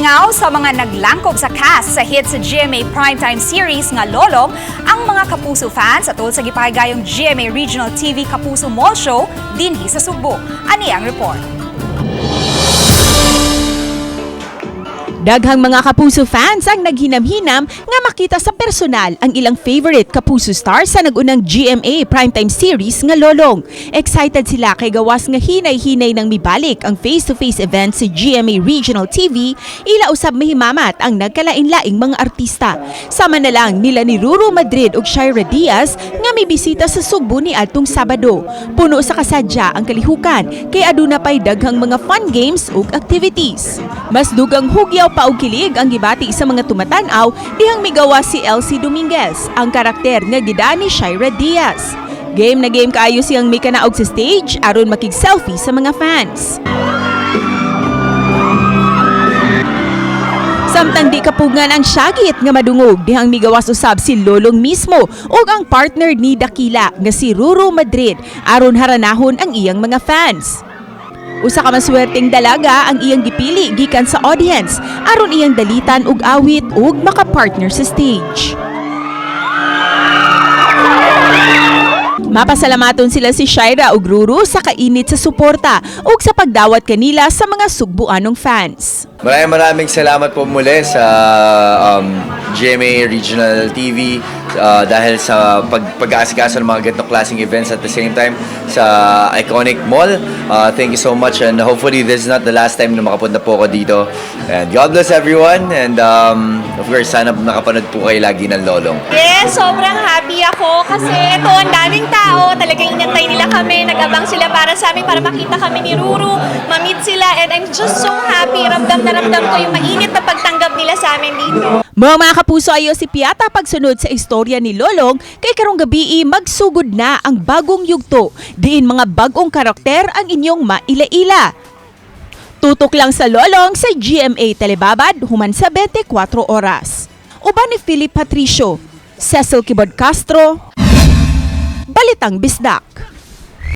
Hingaw sa mga naglangkob sa cast sa hit sa GMA primetime series nga Lolong ang mga Kapuso fans atol sa gipahigayong GMA Regional TV Kapuso Mall Show dinhi sa Sugbo. Ani ang report. Daghang mga Kapuso fans ang naghinam-hinam nga makita sa personal ang ilang favorite Kapuso star sa nagunang GMA primetime series nga Lolong. Excited sila kay gawas nga hinay-hinay nang mibalik ang face-to-face event sa GMA Regional TV, ila usab mahimamat ang nagkalain-laing mga artista. Sama na lang nila ni Ruru Madrid ug Shaira Diaz nga may bisita sa Sugbo ni adtong Sabado. Puno sa kasadya ang kalihukan kay aduna pay daghang mga fun games ug activities. Mas dugang hugyaw pa og kilig ang gibati sa mga tumatan-aw dihang migawa si Elsie Dominguez, ang karakter nga gidaan ni Shaira Diaz. Game na game kaayo siyang mikanaog sa stage aron makig-selfie sa mga fans. Samtang di kapugngan ang syagit nga madungog dihang migawas usab si Lolong mismo ug ang partner ni Dakila nga si Ruru Madrid aron haranahon ang iyang mga fans. Usa ka maswerteng dalaga ang iyang gipili gikan sa audience aron iyang dalitan og awit ug makapartner sa stage. Mapasalamaton sila si Shaira ug Ruru sa kainit sa suporta ug sa pagdawat kanila sa mga sugbuanong fans. Maraming maraming salamat po muli sa GMA Regional TV dahil sa pag-aasikaso ng mga ganitong klaseng events at the same time sa Iconic Mall. Thank you so much and hopefully this is not the last time na makapunta po ako dito. And God bless everyone and of course, sana nakapanood po kayo lagi ng Lolong. Yes, sobrang happy ako kasi ito, ang daming tao. Talagang inantay nila kami. Nag-abang sila para sa amin, para makita kami ni Ruru, ma-meet sila. And I'm just so happy. Ramdam na ramdam ko yung mainit na pagtanggap nila sa amin dito. Mga kapuso, ayo si Piata pagsunod sa istorya ni Lolong kay karong gabi magsugod na ang bagong yugto. Diin mga bagong karakter ang inyong maila-ila. Tutok lang sa Lolong sa GMA Telebabad human sa 24 oras. Uban ni Philip Patricio, Cecil Kibod Castro, Balitang Bisdak.